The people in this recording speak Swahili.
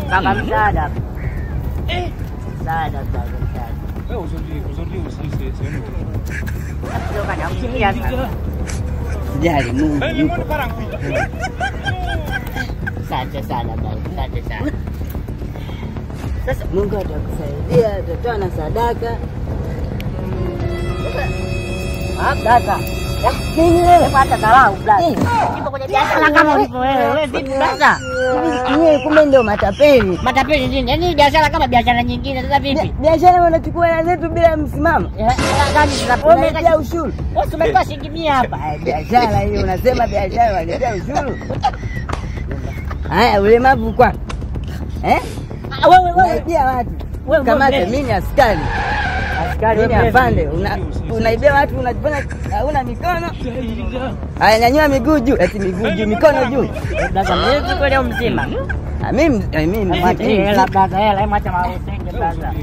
Kaka msaada. Msaada, msaada, msaada. Aujourd'hui aussi, c'est un autre. Sijali, Mungu yupo. Asante sana baba, asante sana. Sasa Mungu atakusaidia, utatoa na sadaka. Ah, dada. Nini wewe? Hata dharau blaza. Nipo kwenye biashara kama ulivyo wewe. Wewe vipi blaza? Wewe kumbe ndio matapeli. Matapeli nini? Yaani biashara kama biashara nyingine sasa vipi? Biashara wanachukua hela zetu bila msimamo. Gani tunapomeka ushuru? Wewe umetoa shilingi 100 hapa. Biashara hiyo unasema biashara wanalipia ushuru. Haya ulemavu kwa. Eh? Wewe wewe unaibia watu. Wewe kama mimi ni askari. Askari ni afande, unaibia watu unajifanya hauna mikono. Haya nyanyua miguu juu, eti miguu juu, mikono juu. Blaza mimi kweli au mzima? Mimi mimi hela blaza, hela, mwacha mausenge blaza.